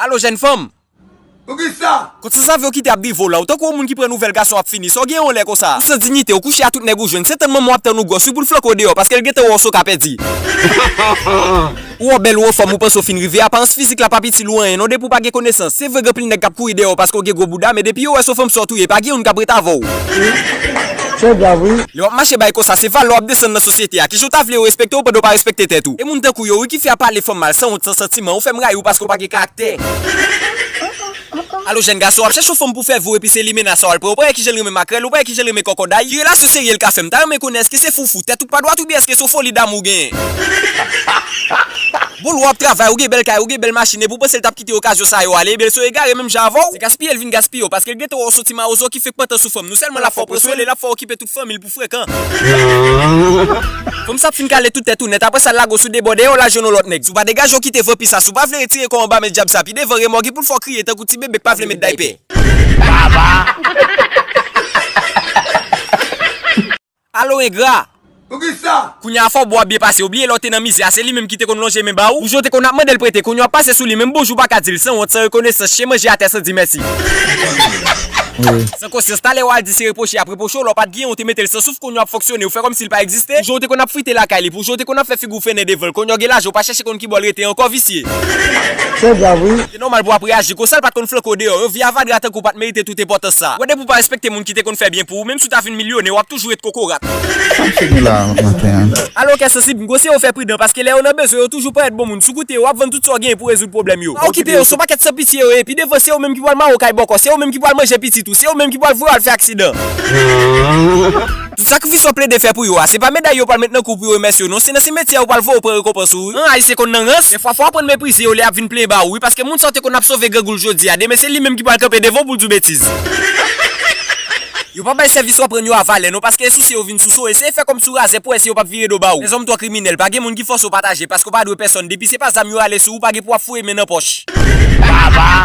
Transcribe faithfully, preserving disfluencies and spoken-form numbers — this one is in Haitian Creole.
Alo, jèn fanm! Poukisa? Kot sa sa vle w kite ap drive w la? Ou tankou yon moun ki pran nouvèl gason ap fini. Sa w gen yon lè konsa? Ou san diyite, ou kouche a tout nèg ou jwenn. Se tann manman w ap tann ou gwòs, wi, pou l flanke w deyò, paske l gentan wè w se w ka pèdi. Ou wè w bèl, ou anfòm, ou panse w fin rive. Aparans fizik la pa itil ou anyen, non, depi w pa gen konesans. Se vre, gen anpil nèg k ap kouri dèyè w paske w gen gwo bouda, men depi yo wè se yon fanm sa w touye, pa gen youn k ap ret avè w. Se grav, wi. Lè w ap mache bay konsa, se valè w ap desann nan sosyete a. Kijan w ta vle yo respekte w pandan w pa respekte tèt ou? E moun tankou yo, wi, ki fè ap pale fanm mal, sanwont, san santiman. Ou fè m rayi w paske w pa gen karaktè. Alo, jèn gason, w ap chèche yon fanm pou fè vou epi se limena sa w al pran. Ou pa wè kijan l renmen makrèl, ou pa wè kijan l renmen kòkòday. Ki relasyon serye l ka fè? M ta renmen konnen, èske se foufou, tèt ou k pa dwat, oubyen èske se yon foli damou w genyen? Bon, lè w ap travay, ou gen bèl kay, ou gen bèl machin, epi w panse l t ap kite okazyon sa yo ale, ebyen l se yon egare menm jan avè w. Se gaspiye l vin gaspiye w, paske l gentan wè w se yon ti mawozo ki fenk pantan sou fanm. Non sèlman l ap fè w pran swen l, l ap fè w okipe tout fanmi l pou frekan. Fanm sa ap fin kale tout tèt ou nèt, apre sa l lage w sou de bò dèyè w, l al jwenn yon lòt nèg. Si w pa degaje w kite vanpi sa, si w pa vle retire kò w anba men dyab sa, pi devan remò gen pou l fè w kriye tankou ti bebe k pa vle met daypè. Alo, engra! Poukisa? Kounye a fò w bò ap byen pase. Ou bliye lè w te nan mizè a, se li menm ki te konn lonje men ba ou. Ou jwe w te konn ap mande l prete, kounye a w ap pase sou li, menm bonjou w pa ka di l, sanwont, san rekonesans, chen manje atè san di mèsi. San konsyans, talè w al di se repwoche y ap repwoche w, lè w pa t genyen, w te mete l san souf, kounye a w ap fonksyone, ou fè kòmsi l pa egziste. Pou jan w te konn ap frite lakay li, pou jan w te konn ap fè figi w fennen devan l, kounye a w gen lajan, ou pa chèche konn ki bò l rete ankò, visye. Se grav, wi. Se nòmal pou w ap reyaji konsa, l pa t konn flanke w deyò. Yon vye avadra tankou w pa t merite tout enpòtans sa. W wè, depi w pa respekte moun ki te konn fè byen pou ou, menm si w ta vin milyonè, w ap toujou ret kokorat. Sa m fini la maten an. Alo, kè sansib, m konseye w fè pridan, paske lè yo nan bezwen, yo toujou parèt bon moun. Si w koute yo, w ap vann tout sa w genyen pou w rezoud pwoblèm yo. Pa okipe yo, se yon pakèt san pitye yo ye, pi devan se yo menm ki pral mare w kay bòkò, se yo menm ki pral manje pitit ou, se yo menm ki pral voye w al fè aksidan. Tout sakrifis w ap plede fè pou yo a, se pa meday yo pral met nan kou pou yo remèsye w, non, se nan simetyè yo pral voye w pran rekonpans ou, wi. An, Ayisyen konn nan rans, dèfwa fò w aprann meprize yo lè y ap vin plenyen ba ou, wi, paske moun sa w te konn ap sove grangou l jodi a, demen se li menm ki pral kanpe devan w pou l di w betiz. Yo pa bay sèvis w ap rann yo a valè, non, paske e souse yo vin souse w, eseye fè kòmsi w razè pou wè si yo p ap vire do ba ou. Lèzòm twò kriminèl, pa gen moun ki fòse w pataje, paske w pa dwe pèsonn, depi se pa zam yo rale sou ou, pa gen pou w ap foure men nan pòch. Baba!